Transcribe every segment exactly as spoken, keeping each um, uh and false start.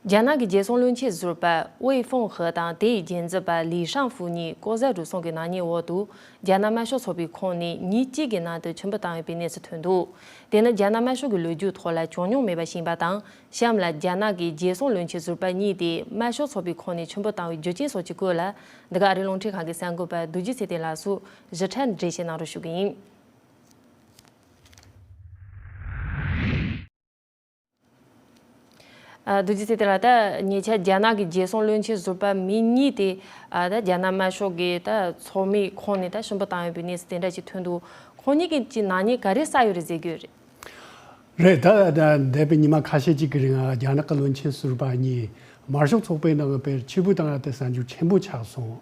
རྒྱ་ནག་གི་རྒྱལ་སྲུང་བློན་ཆེན་ཟུར་པ་ཝེ་ཧྥུང་ཧེ་དང་དེའི་རྒྱལ་འཛིན་པ་ལི་ཧྲང་ཧྥུ་གཉིས་ལྐོག་ཟ་རུལ་སུངས་ཀྱི་ནག་ཉེས་འོག་ཏུ་རྒྱ་ནག་དམར་ཤོག་ཚོགས་པའི་ཁོངས་ནས་ཉིན་གཅིག་གི་ནང་དུ་ཆིབས་པ་བཏང་ཡོད་པའི་གནས་ཚུལ་ཐོན་འདུག་དེ་ནི་རྒྱ་ནག་དམར་ཤོག་གི་ལོ་རྒྱུས་ཐོག་ལ་བྱུང་མྱོང་མེད་པ་ཞིག་ཡིན་པ་དང་། གཤམ་ལ་རྒྱ་ནག་གི་རྒྱལ་སྲུང་བློན་ཆེན་ཟུར་པ་གཉིས་དེ་དམར་ཤོག་ཚོགས་པའི་ཁོངས་ནས་ཆིབས་པ་བཏང་བའི་རྒྱུ་རྐྱེན་སོགས་ཀྱི་སྐོར་ལ། འདི་ག་ཨ་རིའི་རླུང་འཕྲིན་ཁང་གི་གསར་འགོད་པ་རྡོ་རྗེ་ཚེ་བརྟན་ལགས་སུ་ཞིབ་ཕྲ་འགྲེལ་བཤད་གནང་རོགས་ཞུ་གི་ཡིན། ཨ། རྡོ་རྗེ་ཚེ་བརྟན་ལགས། ད་ཉེ་ཆར་རྒྱ་ནག་གི་རྒྱལ་སྲུང་བློན་ཆེན་ཟུར་པ་མི་གཉིས་དེ། ཨ། ད་རྒྱ་ནག་དམར་ཤོག་གི་ད་ཚོགས་མིའི་ཁོངས་ནས་ད་ཆིབས་པ་བཏང་ཡོད་པའི་གནས་ཚུལ་དེ་འདྲ་ཞིག་ཐོན་འདུག་ཁོང་གཉིས་ཀྱིས་ཀྱི་ནག་ཉེས་ག་རེ་བསགས་ཡོད་རེད་ཟེར་གྱི་ཡོད་རེད། རེད། ད་ད་འདས་པའི་ཉི་མ་ཁ་ཤས་ཅིག་གི་རིང་རྒྱ་ནག་གི་བློན་ཆེན་ཟུར་པ་གཉིས་དམར་ཤོག་ཚོགས་པའི་ནང་དཔེར་ཆིབས་པ་བཏང་ཡ་དེ་གསར་འགྱུར་ཆེན་པོ་ཆགས་སོང་།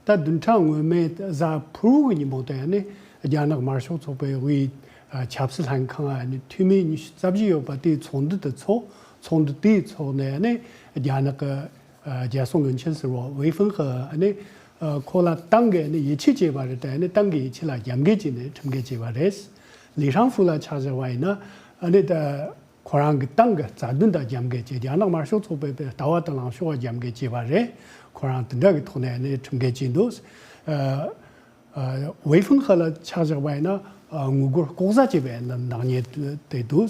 ད་བདུན་ཕྲག་སྔོན་མའི་གཟའ་ཕུར་བུ་གི་ཉིན་མོ་དེ་ནི་རྒྱ་ནག་དམར་ཤོག་ཚོགས་པའི་དབུས་ཆབ་སྲིད་ལྷན་ཁང་ནི་འཐུས་མི་ཉི་ཤུ་རྩ་བཞི་ཡོད་པ་དེའི་ཚོགས་འདུ་དེ་ཚོགས། ཚོགས་འདུ་དེའི་ཚོགས་ནས་ནི་རྒྱ་ནག་གི་རྒྱལ་སྲུང་བློན་ཆེན་ཟུར་པ་ཝེ་ཧྥུང་ཧེ་ནི་ཁོ་ལ་ཏང་གིས་ནི་ཡིད་ཆེས་བྱས་པ་རེད། དེ་ནི་ཏང་གི་ཡིད་ཆེས་ལ་རྒྱབ་འགལ་བྱས་ནས་ཁྲིམས་འགལ་བྱས་པ་རེད། ལི་ཧྲང་ཧྥུ་ལ་ཆ་བཞག་པ་ཡིན་ན་ནི་ད། ཁོ་རང་གི་ཏང་གི་རྩ་དོན་དང་རྒྱབ་འགལ་བྱས། རྒྱ་ནག་དམར་ཤོག་ཚོགས་པའི་ལྟ་བ་དང་ལངས་ཕྱོགས་ལ་རྒྱབ་འགལ་བྱས་པ་རེད། ཁོ་རང་དེ་འདྲ་གི་ཐོག་ནས་ནི་ཁྲིམས་འགལ་བྱས་འདུག་ཨ། ཨ། ཝེ་ཧྥུང་ཧེ་ལ་ཆ་བཞག་པ་ཡིན་ན། ཨ། དངུལ་སྒོར་ལྐོག་ཟ་བྱས་པའི་ནག་ཉེས་དེ་འདུག་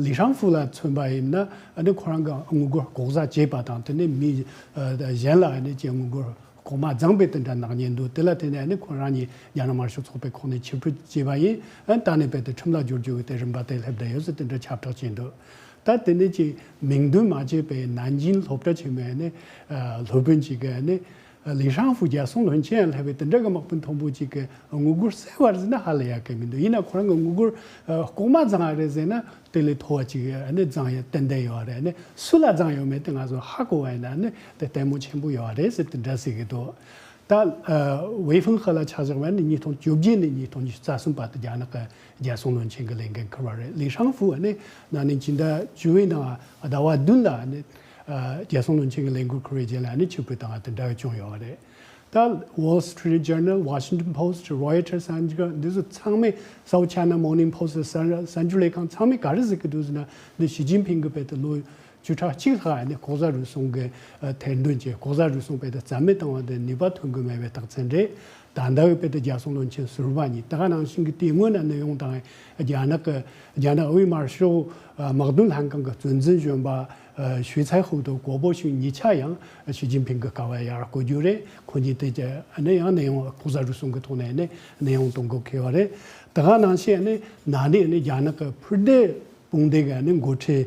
ལི་ཧྲང་ཧྥུ་ལ་མཚོན་པ་ཡིན་ན་ནི་ཁོ་རང་གི་དངུལ་སྒོར་ལྐོག་ཟ་བྱས་པ་དང་དེ་ནས་མི་གཞན་ལ་ནི་ཅིག་དངུལ་སྒོར་ལྐོག་མ་བརྫངས་པའི་དེ་འདྲ་ནག་ཉེས་འདུག་དེ་ལ་བརྟེན་ནས་ནི་ཁོ་རང་ཉིད་རྒྱ་ནག་དམར་ཤོག་ཚོགས་པའི་ཁོངས་ནས་ཕྱིར་འབུད་བྱས་པ་ཡིན། ཨ། ད་ནི་རྦད་དེ་ཁྲིམས་ལ་སྦྱོར་རྒྱུ་གི་དེ་རིམ་པ་དེ་སླེབས་བསྡད་ཡོད་ཟེར་དེ་འདྲ་ཁྱབ་བསྒྲགས་བྱས་འདུག་ད་དེ་ནས་ཀྱི་མིང་འདོན་མ་བྱས་པའི་ནན་ཅིང་སློབ་གྲྭ་ཆེན་མོའི་ནི་སློབ་དཔོན་ཅིག་གིས་ནི་ལི་ཧྲང་ཧྥུ་རྒྱལ་སྲུང་བློན་ཆེན་ཡང་སླེབས་པའི་དེ་འདྲ་གི་དམག་དཔོན་མཐོན་པོ་ཅིག་གིས་དངུལ་སྒོར་གསལ་བ་རེད་ཟེར་ན་ཧ་ལས་ཡག་གི་མི་འདུག་ཡིན་ན་ཁོ་རང་གི་དངུལ་སྒོར་ལྐོག་མ་བརྫངས་པ་རེད་ཟེར་ན། དེ་ལས་མཐོ་བ་ཅིག་ནི་བརྫངས་ཡོད། ཏན་ཏན་ཡོད་རེད། ནི་སུ་ལ་བརྫངས་ཡོད་མེད་དེ་ང་ཚོ་ཧ་གོ་བ་ཡིན་ན་ནི་དེ་ལྟད་མོ་ཆེན་པོ་ཡོད་རེད་ཟེར་དེ་འདྲ་ཟེར་གི་འདུག་ད་ཝེ་ཧྥུང་ཧེ་ལ་ཆ་བཞག་པ་ནི་ཉིས་སྟོང་བཅོ་བརྒྱད་ནས་ཉིས་སྟོང་ཉི་ཤུ་རྩ་གསུམ་བར་དུ་རྒྱ་ནག་གི་རྒྱལ་སྲུང་བློན་ཆེན་གྱི་ལས་འགན་འཁུར་བ་རེད། ལི་ཧྲང་ཧྥུ་ནི་ན་ནིང་སྤྱི་ཟླ་བཅུ་བའི་ནང་ཟླ་བ་བདུན་ལ་ནི་རྒྱལ་སྲུང་བློན་ཆེན་གྱི་ལས་འགན་འཁུར་བའི་རྗེས་ལ་ནི་ཕྱིར་འབུད་བཏང་བ་དེ་འདྲ་བྱུང་ཡོད་རེད། ད་Wall Street Journal, Washington Post, Reuters ཨང་གི་འདི་ཚོ་ཚང་མས། South China Morning Post གསར་གསར་འགྱུར་ལས་ཁང་ཚང་མས་ག་རེ་ཟེར་གི་འདུག་ཟེར་ན། འདི་ཞི་ཅིན་ཕིང་གི་བར་དུ་ལོ་བཅུ་ཕྲག་གཅིག་ལྷག་ནས་ལྐོག་ཟ་རུལ་སུངས་ཀྱི་ཐེར་འདོན་བྱས། ལྐོག་ཟ་རུལ་སུངས་བར་དུ་རྩ་མེད་བཏང་བ་དེ་ནུས་པ་ཐོན་གི་མེད་པའི་རྟགས་མཚན་རེད། ད་ལྟ་བའི་བར་དུ་རྒྱལ་སྲུང་བློན་ཆེན་ཟུར་པ་གཉིས་ད་ག་ནང་བཞིན་གྱི་དེའི་སྔོན་ན་གནས་དབྱུང་བཏང་བའི་རྒྱ་ནག་གི་རྒྱ་ནག་དབུས་དམར་ཤོག་དམག་དོན་ལྷན་ཁང་གི་གཙོ་འཛིན་གཞོན་པ་ཞུས་ཚའེ་ཧུའུ་དང་ཀོ་པོ་ཞུན་གཉིས་ཆ་ཡང་ཞི་ཅིན་ཕིང་གི་ཀ་བ་ཡར་བསྐོ་རྒྱུ་རེད། ཁོང་གཉིས་དེ་རྗེས་ནས་ཡང་གནས་དབྱུང་ལྐོག་ཟ་རུལ་སུངས་ཀྱི་ཐོག་ནས་ནས་གནས་དབྱུང་གཏོང་དགོས་ཁེལ་བ་རེད། ད་ག་ནང་བཞིན་ནས་ན་ནིང་ནས་རྒྱ་ནག་གི་འཕུར་མདེལ་དཔུང་སྡེ་གི་ནས་འགོ་ཁྲིད་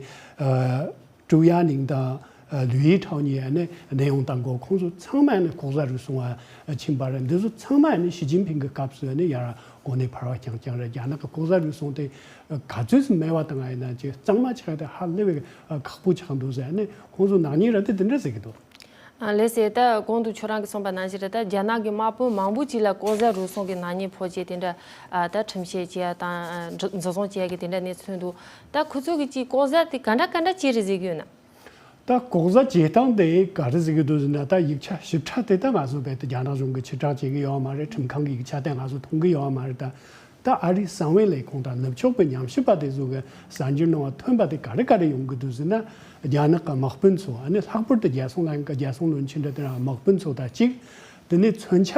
ཀྲུའུ་ཡ་ནིང་དང་ལུའུ་ཡི་ཁྲའོ་གཉིས་ནས་གནས་དབྱུང་བཏང་དགོས། ཁོང་ཚོ་ཚང་མ་ནས་ལྐོག་ཟ་རུལ་སུངས་ཕྱིན་པ་རེད། འདི་ཚོ་ཚང་མ་ནས་ཞི་ཅིན་ཕིང་གི་སྐབས་སུ་ནས་ཡར་གོ་གནས་འཕར་བ་རྐྱང་རྐྱང་རེད། རྒྱ་ནག་གི་ལྐོག་ཟ་རུལ་སུངས་དེ་ག་ཚོད་ཙམ་མེད་པ་བཏང་བ་ཡིན་ན་ཅིག་གཙང་མ་ཆགས་ཏེ་ཧ་ལས་པའི་ཁག་པོ་ཆགས་འདུག་ཟེར་ནས་ཁོང་ཚོ་ནག་ཉེས་ར་དེ་དེ་འདྲ་ཟེར་གི་འདུག་ཨ། ལགས་སེ། ད་གོང་དུ་ཁྱོད་རང་གིས་གསུངས་པ་ནང་བཞིན་རེད། ད་རྒྱ་ནག་གི་དམག་དཔོན་མང་པོ་ཅིག་ལ་ལྐོག་ཟ་རུལ་སུངས་ཀྱི་ནག་ཉེས་ཕོག་བྱས་དེ་འདྲ། ཨ། ད་ཁྲིམས་བཤེར་བྱས་ཡ་དང་། ཨ། འཛིན་བཟུང་བྱས་ཡ་གི་དེ་འདྲ་གནས་ཚུལ་འདུག་ད་ཁོ་ཚོ་གི་ཅིག་ལྐོག་ཟ་དེ་ག་འདྲ་ག་འདྲ་བྱས་རེད་ཟེར་གི་ཡོད་ན། ད་ལྐོག་ཟ་བྱེད་སྟངས་དེ་ག་རེ་ཟེར་གི་འདུག་ཟེར་ན། ད་ཡིག་ཆ་ཞིབ་ཕྲ་དེ་ད་ང་ཚོ་རྦད་དེ་རྒྱ་ནག་གཞུང་གིས་ཕྱིར་བསྒྲགས་བྱེད་གི་ཡོད་མ་རེད། ཁྲིམས་ཁང་གི་ཡིག་ཆ་དེ་ང་ཚོ་མཐོང་གི་ཡོད་མ་རེད། ད་ད་ཨ་རིའི་གསང་བའི་ལས་ཁུངས་དང་ནུབ་ཕྱོགས་པའི་ཉམས་ཞིབ་པ་དེ་ཚོ་གི་གསར་འགྱུར་ནང་ཐོན་པ་དེ་ག་རེ་ག་རེ་ཡོང་གི་འདུག་ཟེར་ན། རྒྱ་ནག་གི་དམག་དཔོན་ཚོ། ཨ་ནི་ལྷག་པར་དུ་རྒྱལ་སྲུང་ལྷན་ཁང་རྒྱལ་སྲུང་བློན་ཆེན་འདྲ་དེ་རང་དམག་དཔོན་ཚོ་དང་གཅིག་དེ་ནས་མཚོན་ཆ་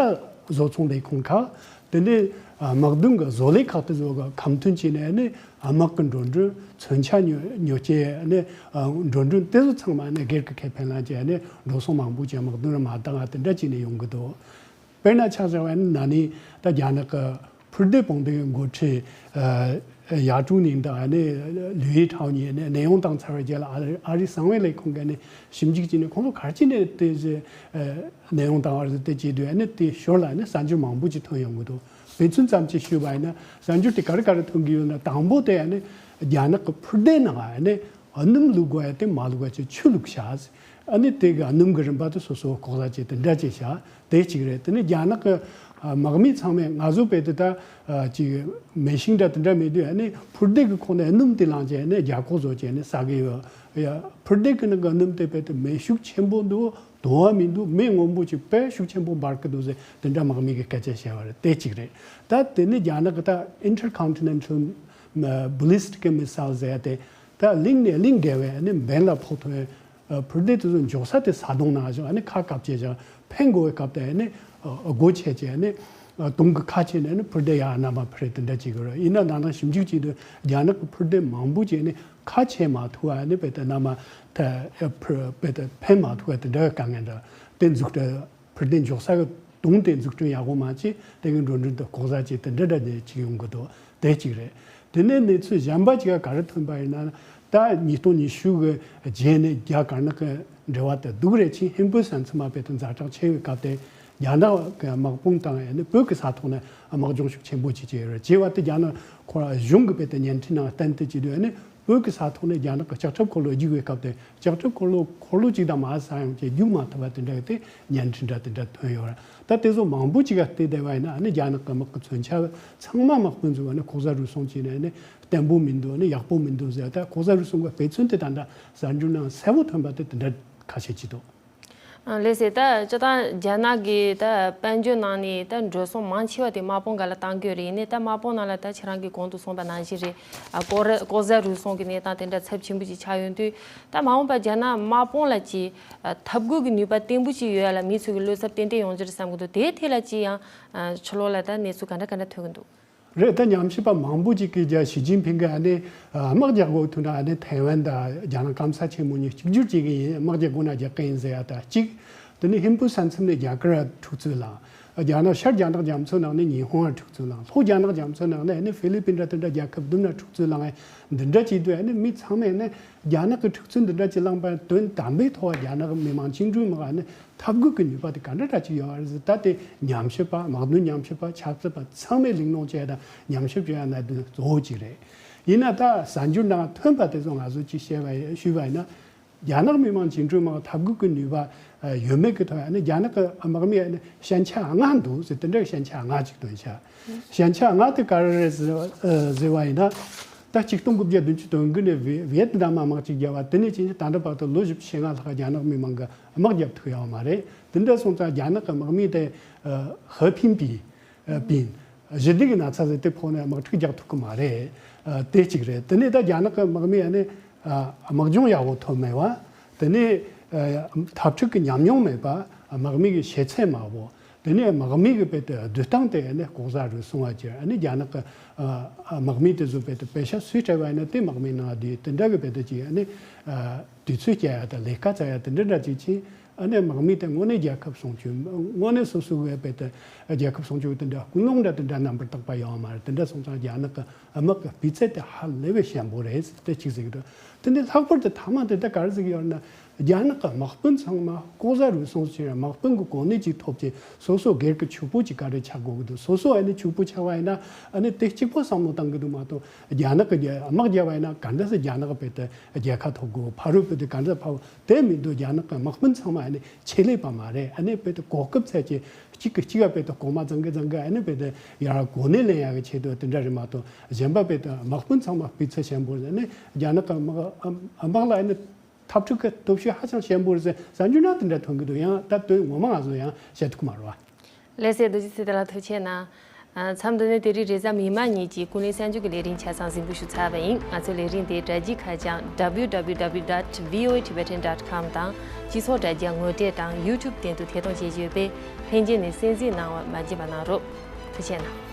བཟོ་ཚོང་ལས་ཁུངས་ཁག་དེ་ནས་དམག་དོན་གྱི་བཟོ་ལས་ཁག་དེ་ཚོ་གི་ཁ་མཐུན་བྱས་ནས། ཨ་ནི་དམག་གི་འགྲོ་གྲོན། མཚོན་ཆ་ཉོ་ཉོ་སྐྱེལ། ཨ་ནི་འགྲོ་གྲོན་དེ་ཚོ་ཚང་མ་ཨ་ནི་སྒེར་གྱི་ཁེ་ཕན་ལ་བྱས་ནས་འགྲོ་སོང་མང་པོ་ཅིག་དམག་དོན་ལ་མ་བཏང་བ་དེ་འདྲ་བྱས་ནས་ཡོང་གི་འདུག་དཔེར་ན་ཆ་བཞག་པ་ཡིན་ན་ནི་ད་རྒྱ་ནག་གི་འཕུར་མདེལ་དཔུང་སྡེའི་འགོ་ཁྲིད་ཡ་ཀྲུའུ་ནིང་དང་ཨ་ནི་ལུའུ་ཡི་ཁྲའོ་གཉིས་ནས་གནས་དབྱུང་བཏང་ཚར་བའི་རྗེས་ལ། ཨ་རི་ཨ་རིའི་གསང་བའི་ལས་ཁུངས་ཀྱིས་ནི་ཞིབ་འཇུག་བྱས་ནས་ཁོང་ཚོ་ག་རེ་བྱས་ནས་དེ་གནས་དབྱུང་བཏང་བ་རེད་དེ་བྱས་དུས། ཨ་ནི་དེ་ཞོར་ལ་ནི་གསར་འགྱུར་མང་པོ་ཅིག་ཐོན་ཡོང་གི་འདུག་དཔེ་མཚོན་ཙམ་ཅིག་ཞུས་པ་ཡིན་ན། གསར་འགྱུར་དེ་ག་རེ་ག་རེ་ཐོན་གི་ཡོད་ན། དང་པོ་དེ་ཨ་ནི་རྒྱ་ནག་གི་འཕུར་མདེལ་ནང་ཨ་ནི་སྣུམ་བླུགས་དགོས་ཡ་དེ་མ་བླུགས་པ་བྱས་ཆུ་བླུགས་བཞག་ཨ་ནི་དེ་གི་སྣུམ་གི་རིན་པ་དེ་སོ་སོ་ལྐོག་ཟ་བྱས་དེ་འདྲ་བྱས་བཞག་དེ་གཅིག་རེད། དེ་ནི་རྒྱ་ནག་གི་དམག་མི་ཚང་མས། ང་ཚོ་རྦད་དེ་ད་ཅིག་མེ་ཤིང་འདྲ་དེ་འདྲ་མེད་དུས། ཨ་ནི་འཕུར་མདེལ་གི་ཁོངས་ནས་སྣུམ་དེ་བླངས་བྱས་ཨ་ནི་རྒྱ་ཁོག་བཟོ་བྱས་ཨ་ནི་ཟ་གི་ཡོད། ཡ། འཕུར་མདེལ་གི་ནང་གི་སྣུམ་དེ་རྦད་དེ་མེ་ཤུགས་ཆེན་པོ་འདུག་དུང་བ་མི་འདུག་མེ་སྔོན་པོ་ཅིག་དཔེ་ཤུགས་ཆེན་པོ་འབར་གི་འདུག་ཟེར་དེ་འདྲ་དམག་མི་གིས་སྐད་ཆ་བཤད་པ་རེད། དེ་གཅིག་རེད། ད་དེ་ནི་རྒྱ་ནག་གི་ད་Intercontinental Ballistic Missile ཟེར་ཡ་དེ་ད་གླིང་ནས་གླིང་བརྒལ་བའི་ཨ་ནི་འབེན་ལ་ཕོག་ཐུབ། ཨ། འཕུར་མདེལ་དེ་ཚོ་འཇོག་ས་དེ་ས་དོང་ནང་བཞག་ཨ་ནི་ཁ་བཀབ་བྱས་བཞག་འཕེན་དགོས་པའི་སྐབས་དེ་ཨ་ནི་ཨ་སྒོ་ཕྱེ་བྱས་ཨ་ནི་ཨ་དོང་གི་ཁ་ཕྱེ་ནས་ཨ་ནི་འཕུར་མདེལ་ཡར་གནམ་མར་འཕུར་དེ་འདྲ་བྱེད་ཀྱི་རེད། ཡིན་ན་ནང་ནང་ཞིབ་འཇུག་བྱས་དུས་རྒྱ་ནག་གི་འཕུར་མདེལ་མང་པོ་ཅིག་ཨ་ནི་ཁ་ཕྱེ་མ་ཐུབ་པ་ཨ་ནི་རྦད་དེ་གནམ་མར་ད་འཕུར་རྦད་དེ་འཕེན་མ་ཐུབ་པ་དེ་འདྲ་གི་དཀའ་ངལ་འདྲ་དེ་འཛུགས་སྐྲུན། འཕུར་མདེལ་འཇོག་ས་གི་དོང་དེ་འཛུགས་སྐྲུན་ཡག་པོ་མ་བྱས་དེ་གི་འགྲོ་གྲོན་དེ་ལྐོག་ཟ་བྱས་དེ་འདྲ་འདྲ་ཅིག་ཡོང་གི་འདུག་དེ་གཅིག་རེད། དེ་ནས་གནས་ཚུལ་གཞན་པ་ཅིག་ག་རེ་ཐོན་པ་ཡིན་ན། ད་ཉིས་སྟོང་ཉི་ཤུ་གི་རྗེས་ནས་རྒྱ་དཀར་ནག་གི་འབྲེལ་བ་དེ་སྡུག་རུ་ཕྱིན། ཧིན་བོད་ས་མཚམས་མ་རྦད་དེ་ཛ་དྲག་ཆེ་བའི་སྐབས་དེ་རྒྱ་ནག་གི་དམག་དཔུང་དང་ཨ་ནི་བོད་ཀྱི་ས་ཐོག་ནས་དམག་སྦྱོང་ཤུགས་ཆེན་པོ་ཅིག་བྱས་ཡོད་རེད། བྱས་པ་དེ་རྒྱ་ནག་ཁོ་རང་གཞུང་གི་རྦད་དེ་བརྙན་འཕྲིན་ནང་བསྟན་དེ་བྱས་དུས་ཨ་ནི་བོད་ཀྱི་ས་ཐོག་ནས་རྒྱ་ནག་གི་ལྕགས་ཁྲབ་འཁོར་ལོ་རྒྱུག་པའི་སྐབས་དེ་ལྕགས་ཁྲབ་འཁོར་ལོ་འཁོར་ལོ་གཅིག་དང་མར་ཟག་ཡོང་བྱས་རྒྱུག་མ་ཐུབ་པ་དེ་འདྲ་གི་དེ་བརྙན་འཕྲིན་འདྲ་དེ་འདྲ་ཐོན་ཡོད་རེད། ད་དེ་ཚོ་མང་པོ་ཅིག་ག་བལྟས་བསྡད་པ་ཡིན་ན་ཨ་ནི་རྒྱ་ནག་གི་དམག་གི་མཚོན་ཆ་ཚང་མ་དམག་དཔོན་ཚོས་ཨ་ནི་ལྐོག་ཟ་རུལ་སུངས་བྱས་ནས་ཨ་ནི་བརྟན་པོ་མི་འདུག་ཨ་ནི་ཡག་པོ་མི་འདུག་ཟེར། ད་ལྐོག་ཟ་རུལ་སུངས་གི་དཔེ་མཚོན་དེ་ད་ལྟ་གསར་འགྱུར་ནང་གསལ་པོ་ཐོན་པ་དེ་དེ་འདྲ་ཁ་ཤས་ཅིག་འདུག་ཨ། ལགས་སེ། ད་སྤྱིར་བཏང་རྒྱ་ནག་གིས་ད་དཔལ་འབྱོར་ནང་ནས་ད་འགྲོ་སོང་མང་ཆེ་བ་དེ་དམག་དཔུང་སྒང་ལ་བཏང་གི་ཡོད་རེད། ཡིན་ནའི་ད་དམག་དཔུང་ནང་ལ་ད་ཁྱེད་རང་གིས་གོང་དུ་གསུངས་པ་ནང་བཞིན་རེད། ཨ། ལྐོག་ར་ལྐོག་ཟ་རུལ་སུངས་ཀྱི་གནས་སྟངས་དེ་འདྲ་ཚབས་ཆེན་པོ་ཅིག་ཆགས་ཡོང་དུས་ད་མ་འོངས་པ་རྒྱ་ནག་དམག་དཔུང་ལ་ཅིག་ཨ། འཐབ་རྒོལ་གྱི་ནུས་པ་བརྟན་པོ་ཅིག་ཡོད་ཡ་ལ་མི་ཚོ་གི་བློ་འཚབ་ཏན་ཏན་ཡོང་རྒྱུ་རེད་བསམ་གྱི་འདུག་དེའི་ཐད་ལ་ཅིག་ཡང་ཨ། ཕྱི་ལོགས་ལ་ད་གནས་ཚུལ་ག་འདྲ་ག་འདྲ་ཐོན་གྱི་འདུག་རེད། ད་ཉམས་ཞིབ་པ་མང་པོ་ཅིག་གིས་རྒྱ་ཞི་ཅིན་ཕིང་གིས་ཨ་ནི་ཨ་དམག་རྒྱག་དགོས་ཐུག་ན་ཨ་ནི་ཐའེ་ཝན་དང་རྒྱ་ནག་སྐམ་ས་ཆེན་མོ་གཉིས་གཅིག་གྱུར་བྱེད་ཀྱི་ཡིན། དམག་རྒྱག་དགོས་ན་རྒྱག་གི་ཡིན་ཟེར་ཡ་ད་གཅིག་དེ་ནས་ཧིན་བོད་ས་མཚམས་ནས་རྒྱ་གར་འཁྲུག་རྩོད་ལངས། རྒྱ་ནག་ཤར་རྒྱ་ནག་རྒྱ་མཚོ་ནང་ནས་ཉི་ཧོང་འཁྲུག་རྩོད་ལངས། ལྷོ་རྒྱ་ནག་རྒྱ་མཚོ་ནང་ནས་ཨ་ནི་ཧྥི་ལི་པིན་འདྲ་དེ་འདྲ་རྒྱལ་ཁབ་བདུན་ལ་འཁྲུག་རྩོད་ལངས། འདི་འདྲ་བྱེད་དུས་ཨ་ནི་མི་ཚང་མས་ཨ་ནི་རྒྱ་ནག་གི་འཁྲུག་རྩོད་འདི་འདྲ་ཅིག་ལངས་པ་དོན་དམ་པའི་ཐོག་རྒྱ་ནག་མི་དམངས་བཅིངས་འགྲོལ་དམག་ཨ་ནི་འཐབ་རྒོལ་གྱི་ནུས་པ་དེ་ག་འདྲ་འདྲ་ཅིག་ཡོད་རེད་ཟེར། ད་དེ་ཉམས་ཞིབ་པ་དམག་དོན་ཉམས་ཞིབ་པ་ཆབ་སྲིད་པ་ཚང་མས་གླེང་སློང་བྱས་དང་ཉམས་ཞིབ་བྱས་ཡ་གནད་དོན་གཙོ་བོ་གཅིག་རེད། ཡིན་ན་ད་གསར་འགྱུར་ནང་ཐོན་པ་དེ་ཚོ་ང་ཚོ་གཅིག་བཤད་པ་ཡིན་ཞུས་པ་ཡིན་ན། རྒྱ་ནག་མི་དམངས་བཅིངས་འགྲོལ་དམག་འཐབ་རྒོལ་གྱི་ནུས་པ་ཡོད་མེད་ཀྱི་ཐོག་ཨ་ནི་རྒྱ་ནག་གི་དམག་མི་ཨ་ནི་ཞན་ཆ་ལྔ་འདུག་ཟེར། དེ་འདྲ་ཞན་ཆ་ལྔ་ཅིག་བཏོན་ཤག་ཞན་ཆ་ལྔ་དེ་ག་རེ་རེད་ཟེར་ཟེར་བ་ཡིན་ན། ད་ཆིག་སྟོང་དགུ་བརྒྱ་བདུན་ཅུ་དོན་དགུ་ནས་ཝེ་ཝེ་ཏི་ནམ་དམག་ཅིག་བརྒྱབ་པ་དེ་ནས་ཕྱིན་ཆད་ད་ལྟ་བར་དུ་ལོ་བཞི་བཅུ་ཞེ་ལྔ་ལྷག་རྒྱ་ནག་མི་དམངས་ཀྱིས་དམག་རྒྱབ་ཐུབ་ཡོད་མ་རེད། དེ་འདྲ་སོང་ཙང་རྒྱ་ནག་གི་དམག་མི་དེ་ཧི་ཕིན་པི་པིན་ཞི་བདེ་གི་ན་ཚ་ཟེར་དེ་ཕོག་ནས་དམག་འཁྲུག་རྒྱག་ཐུབ་ཀྱི་མ་རེད། དེ་གཅིག་རེད། དེ་ནས་ད་རྒྱ་ནག་གི་དམག་མི་ཨ་ནི་དམག་སྦྱོང་ཡག་པོ་ཐོབ་མེད་པ། དེ་ནས་འཐབ་འཁྲུག་གི་ཉམས་མྱོང་མེད་པ། དམག་མི་གི་ཤེས་ཚད་དམའ་བོ། དེ་ནས་དམག་མི་གི་རྦད་དེ་སྡོད་སྟངས་དེ་ནི་ལྐོག་ཟ་རུལ་སུངས་པ་གྱུར། ཨ་ནི་རྒྱ་ནག་གི་ཨ་དམག་མི་དེ་ཚོ་རྦད་དེ་པེ་ཤ་སུས་སྤྲད་པ་ཡིན་ན་དེ་དམག་མི་ནང་བསྡུས་དེ་འདྲ་གི་རྦད་དེ་ཅིག་ཨ་ནི་དུས་ཚོད་སྐྱེལ་ཡ་དང་ལས་ཀ་བཙལ་ཡ་དེ་འདྲ་འདྲ་ཅིག་ཕྱིན། ཨ་ནི་དམག་མི་དེ་དངོས་གནས་རྒྱལ་ཁབ་སྲུང་སྐྱོབ། དངོས་གནས་སོ་སོ་གི་རྦད་དེ་རྒྱལ་ཁབ་སྲུང་སྐྱོབ་དེ་འདྲ་ཀུན་སློང་འདྲ་དེ་འདྲ་རྣམ་པར་དག་པ་ཡོད་མ་རེད། དེ་འདྲ་སོང་ཙང་རྒྱ་ནག་གི་དམག་གི་སྤུས་ཚད་དེ་ཧ་ལས་པའི་ཞན་པོ་རེད་ཟེར་དེ་གཅིག་ཟེར་གི་འདུག་དེ་ནས་ལྷག་པར་དུ་ཐ་མ་དེ་ད་ག་རེ་ཟེར་གི་ཡོད་ན། རྒྱ་ནག་གི་དམག་དཔོན་ཚང་མ་ལྐོག་ཟ་རུལ་སུངས་བྱས། དམག་དཔོན་གྱི་གོ་གནས་ཅིག་ཐོབ་ཅིང་སོ་སོ་སྒེར་གྱི་ཕྱུག་པོ་ཅིག་ག་རེ་ཆགས་དགོས་ཀྱི་འདུག་སོ་སོ་ཨ་ནི་ཕྱུག་པོ་ཆགས་པ་ཡིན་ན་ཨ་ནི་དེ་གཅིག་པོ་བསམ་བློ་བཏང་གི་འདུག་མ་གཏོགས། རྒྱ་ནག་གི་དམག་རྒྱབ་པ་ཡིན་ན་ག་འདྲ་སེ་རྒྱ་ནག་རྦད་དེ་རྒྱལ་ཁ་ཐོབ་དགོས། ཕ་རོལ་པོ་དེ་ག་འདྲ་ཕ་བོ་དེ་མི་འདུག་རྒྱ་ནག་གི་དམག་དཔོན་ཚང་མ་ཨ་ནི་ཆེད་ལས་པ་མ་རེད། ཨ་ནི་རྦད་དེ་གོ་སྐབས་འཚོལ་གྱི་གཅིག་གིས་གཅིག་ག་རྦད་དེ་གོང་མ་བརྫང་གིས་བརྫང་གིས་ཨ་ནི་རྦད་དེ་ཡར་གོ་གནས་ལེན་ཡག་གི་ཆེད་དུ་དེ་འདྲ་རེད་མ་གཏོགས། གཞན་པ་རྦད་དེ་དམག་དཔོན་ཚང་མ་སྤུས་ཚད་ཞན་པོ་རེད། ཨ་ནི་རྒྱ་ནག་གི་དམག་དམག་ལ་ཨ་ནི་འཐབ་འཁྲུག་གི་སྟོབས་ཤུགས་ཧ་ཅང་ཞན་པོ་རེད་ཟེར་གསར་འགྱུར་ནང་དེ་འདྲ་ཐོན་གི་འདུག་ཡང་ད་དོན་ངོ་མ་ང་ཚོ་ཡང་བཤད་ཐུབ་ཀྱི་མ་རེད་བ། ལགས་སེ། རྡོ་རྗེ་ཚེ་བརྟན་ལགས་ཐུགས་རྗེ་གནང་། ཨ། མཚམས་འདི་ནས་དེ་རིང་རེས་གཟའ་མིག་དམར་ཉིན་གྱི་ཀུན་གླེང་གསར་འགྱུར་གྱི་ལས་རིམ་ཆ་ཚང་གཟིགས་འབུལ་ཞུ་ཚར་བ་ཡིན། ང་ཚོའི་ལས་རིམ་དེ་དྲ་རྒྱའི་ཁ་བྱང་W W W dot V O A Tibetan dot com དང་སྤྱི་ཚོགས་དྲ་རྒྱ་ངོ་དེབ་དང་YouTube སྟེང་དུ་ཐད་གཏོང་བྱེད་ཀྱི་ཡོད་པས་ལྷན་རྒྱས་ནས་གསན་གཟིགས་གནང་བ་མ་བརྗེད་པ་གནང་རོགས། ཐུགས་རྗེ་གནང་།